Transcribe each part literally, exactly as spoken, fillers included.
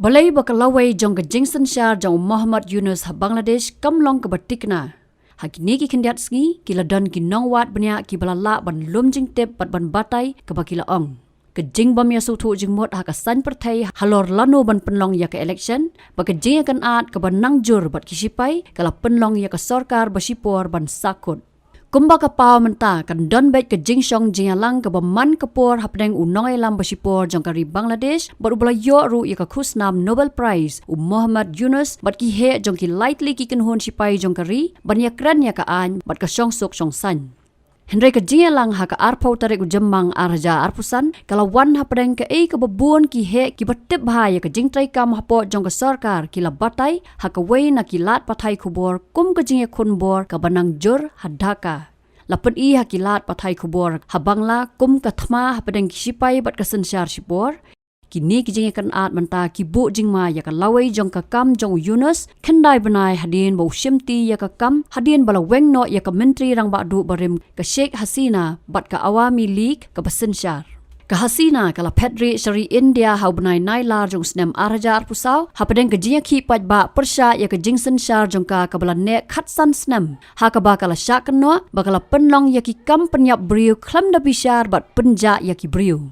Balei ba ka lawei jong ka jingsynshar jong u Mohammad Yunus ha Bangladesh kam long kaba tikna? Ha kine ki khyndiat sngi, ki la don ki nongwad bniah kiba la lah ban lum jingtip bad ban batai, kaba ki la ong: Ka jingbym ïasngewthuh jingmut ha ka saiñ pyrthei halor lano ban pynlong ïa ka election, bad ka jingïakynad kaba nang jur bad ki sipai, ka la pynlong ïa ka sorkar ba shipor ban sahkut. Kumba ka paw mynta, kan don beit ka jingshong jingïalang kaba man ka por hapdeng u nongïalam ba shipor jong ka ri Bangladesh bad uba la ïoh ruh ïa ka khusnam Nobel Prize, u Mohammad Yunus, bad ki heh jong ki lai tylli ki kynhun sipai jong ka ri ban ïakren ïa ka aiñ bad ka shongsuk shongsaiñ. Hynrei ka jingïalang ha ka arphew tarik u Jymmang ar hajar arphew san ka la wan hapdeng kaei kaba bun ki heh kiba tip bha ïa ka jingtreikam hapoh jong ka sorkar ki la batai ha kawei na ki lad pathai khubor kum ka jingïakhun bor kaba nang jur ha Dhaka. La pyni ha ki lad pathai khubor ha Bangla kum ka thma hapdeng ki sipai bad ka synshar shipor. Kine ki jingïakynad mynta ki buh jingma ïa ka lawei jong ka kam jong u Yunus, khyndai bnai hadien ba u shimti ïa ka kam, hadien ba la weng noh ïa ka Myntri Rangbah Duh barim ka Sheikh Hasina bad ka Awami League kaba synshar. Ka Hasina ka la phet rieh sha ri India ha u bnai Nailar jong u snem ar hajar arphew saw, hapdeng ka jingïakhih paidbah pyrshah ïa ka jingsynshar jong ka kaba la neh khatsan snem, ha kaba ka la shah kynnoh ba ka la pynlong ïa ki kam pynïap briew khlem da bishar bad pynjah ïa ki briew.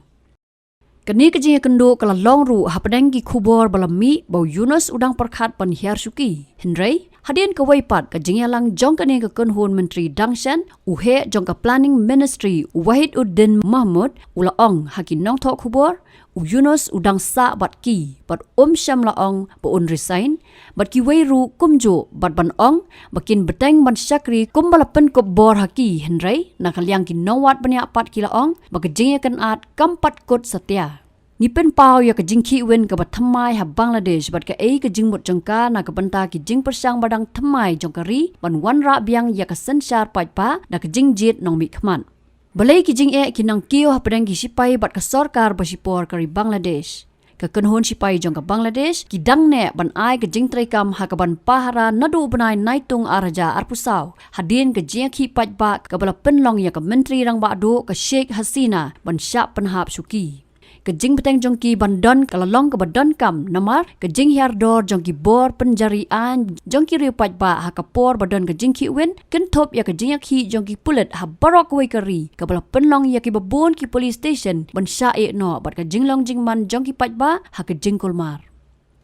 Kane ka jingïakynduh ka la long ruh hapdeng ki khubor ba la mih ba u Yunus u dang pyrkhat ban hiar shuki. Hynrei, hadien kawei pat ka jingïalang jong kane ka kynhun myntri dang shen, u heh jong ka Planning Ministry, u Wahiduddin Mahmud, u la ong ha ki nongthoh khubor, u Yunus u dang sah bad ki, bad um shym la ong ba un resign, bad kiwei ruh kumjuh, bad ban ong ba kin bteng ban shakri kumba la pynkup bor ha ki. Hynrei, na ka liang ki nongwad bniah pat ki la ong ba ka jingïakynad kam pat kut satia. Ngi pynpaw ïa ka jingkhih win kaba thymmai ha Bangladesh bad kaei ka jingmut jong ka na ka bynta ki jingpyrshang ba dang thymmai jong ka ri ban wanrah biang ïa ka synshar paidbah da ka jingjied nongmihkhmat. Balei ki jingeh ki nang kiew hapdeng ki sipai bad ka sorkar ba shipor ka ri Bangladesh? Ka kynhun sipai jong ka Bangladesh ki dang neh ban ai ka jingtreikam ha kaban pahara naduh u bnai Naitung ar hajar arphew saw, hadien ka jingïakhih paidbah kaba la pynlong ïa ka Myntri Rangbah Duh ka Sheikh Hasina ban shah pynhap shuki. Ka jingbteng jong ki ban don ka la long kaba donkam, namar ka jinghiar dor jong ki bor pynjari aiñ jong ki riew paidbah ha ka por ba don ka jingkhih win, kynthup ïa ka jingïakhih jong ki pulit ha baroh kawei ka ri, kaba la pynlong ïa kiba bun ki police station ban shah ïeh noh bad ka jinglong jingman jong ki paidbah ha ka jingkulmar.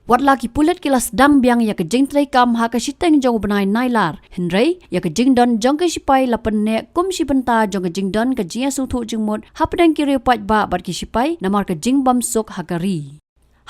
Wat la ki pulit ki la sdang biang ïa ka jingtreikam ha ka shiteng jong u bnai Nailar, hynrei ïa ka jingdon jong ki sipai la pynneh kum shi bynta jong ka jingdon ka jingïasngewthuh jingmut hapdeng ki riew paidbah bad ki sipai namar ka jingbymsuk ha ka ri.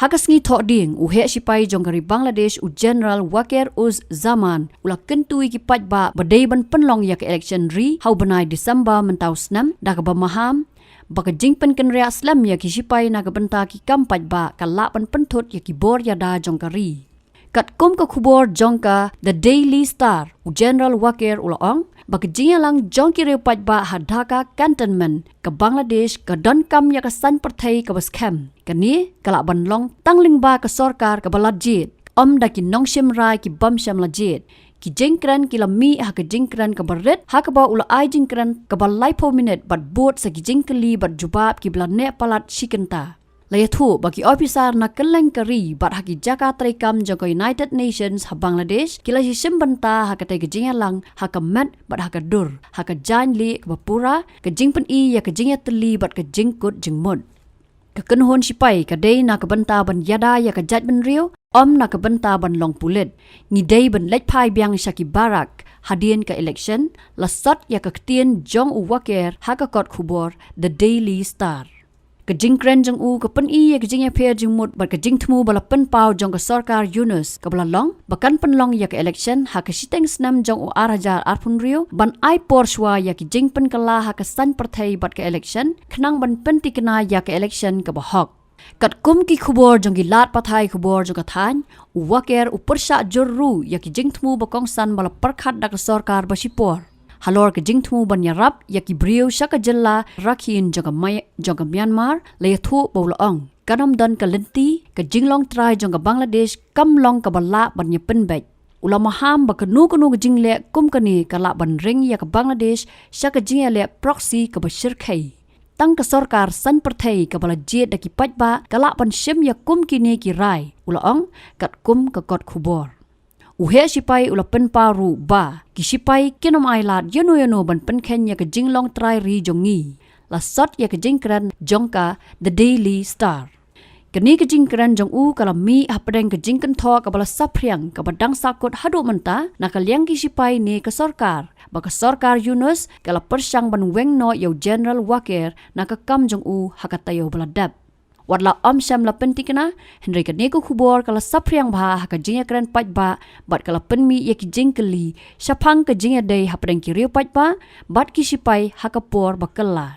Ha ka sngi Thohdieng, u heh sipai jong ka ri Bangladesh, u General Waqar-uz-Zaman, u la kyntu ïa ki paidbah ba dei ban pynlong ïa ka election ri ha u bnai December mynta u snem, da kaba maham ba ka jingpynkynriah slem ïa ki sipai na ka bynta ki kam paidbah ka lah ban pynthut ïa ki bor ïada jong ka ri. Katkum ka khubor jong ka The Daily Star, u General Waqar u la ong ba ka jingïalang jong ki riew paidbah ha Dhaka Cantonment, ka Bangladesh, ka donkam ïa ka saiñ pyrthei kaba skhem. Kane ka lah ban long tang lyngba ka sorkar kaba la jied, ym da ki nongshim rai ki bym shym la jied. Ki jingkren ki la mih ha ka jingkren kaba rit, ha kaba u la ai jingkren kaba laiphew minit bad bud sa ki jingkylli bad jubab kiba la neh palat shi kynta. La ïathuh ba ki ophisar na kylleng ka ri bad ha ki jaka treikam jong ka United Nations ha Bangladesh ki la ïashim bynta ha katei ka jingïalang ha ka met bad ha ka dur, ha ka jaiñ lieh kaba pura, ka jingpyni ïa ka jingïatylli bad ka jingkut jingmut. Ka kynhun sipai ka dei na ka bynta ban ïada ïa ka jaitbynriew, ym na ka bynta ban long pulit. Ngi dei ban leit phai biang sha ki barak hadien ka election, la sot ïa ka ktien jong u Waqar ha ka kot khubor The Daily Star. Ka jingkren jong u ka pyni ïa ka jingïapher jingmut bad ka jingthmu ba la pynpaw jong ka sorkar Yunus kaba la long ba kan pynlong ïa ka election ha ka shiteng snem jong u ar hajar arphew hynriew ban ai por shuwa ïa ki jingpynkylla ha ka saiñ pyrthei bad ka election, khnang ban pyntikna ïa ka election kaba hok. Katkum ki khubor jong ki lad pathai khubor jong ka thaiñ, u Waqar u pyrshah jur ruh ïa ki jingthmu ba kongsan ba la pyrkhat da ka sorkar ba shipor halor ka jingthmu ban ïarap ïa ki briew sha ka jylla Rakhine jong ka Mya-, jong ka Myanmar, la ïathuh ba u la ong, kan ym don ka lynti, ka jinglong trai jong ka Bangladesh kam long kaba lah ban ïapynbeit. U la maham ba kano kano ka jingleh kum kane ka lah ban ring ïa ka Bangladesh sha ka jingïaleh proxy kaba shyrkhei. Tang ka sorkar saiñ pyrthei kaba la jied da ki paidbah ka lah ban shim ïa kum kine ki rai, u la ong, katkum ka kot khubor. U heh shipai u la pynpaw ruh ba ki shipai kin ym ailad ïano ïano ban pynkheiñ ïa ka jinglong trai ri jong ngi, la sot ïa ka jingkren jong ka The Daily Star. Kane ka jingkren jong u ka la mih hapdeng ka jingkynthoh kaba la saphriang kaba dang sahkut haduh mynta na ka liang ki shipai ne ka sorkar, ba ka sorkar UNUS ka la pyrshang ban weng noh ïa u General Waqar na ka kam jong u ha ka taïew ba la dep. Wat la ym shym la pynthikna, hynrei kane ka khubor ka la saphriang bha ha ka jingïakren paidbah, bad ka la pynmih ïa ki jingkylli shaphang ka jingïadei hapdeng ki riew paidbah bad ki shipai ha ka por ba kylla.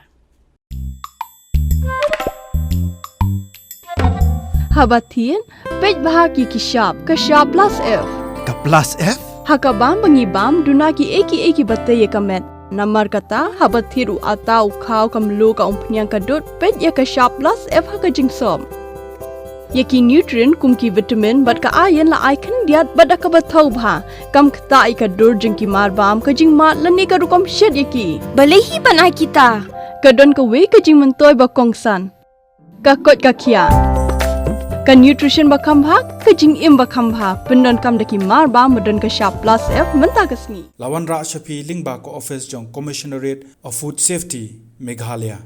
Haba thied, peit bha ki ki shap, ka shap plus F. Ka plus F? Ha ka bam ba ngi bam, duna ki ei ki ei kiba tei ïa ka met. Namar kata, haba thied u atta, u khaw, ka mluh, ka umphniang, ka dud, peit ïa ka shap plus F ha ka jingsop. Ïa ki nutrient kum ki vitamin bad ka iron la ai khyndiat bad da kaba thaw bha, kam ktah ïa ka dur jong ki mar bam, ka jingmad lane ka rukom shet ïa ki. Balei hi ban ai kita? Ka don kawei ka jingmyntoi ba kongsan. Ka koit ka khiah. Ka nutrition ba kham bha, ka jingim ba kham bha, pyndonkam da ki mar bam ba don ka shap plus F mynta ka sngi. La wanrah sha phi lyngba ka office jong Commissionerate of Food Safety, Meghalaya.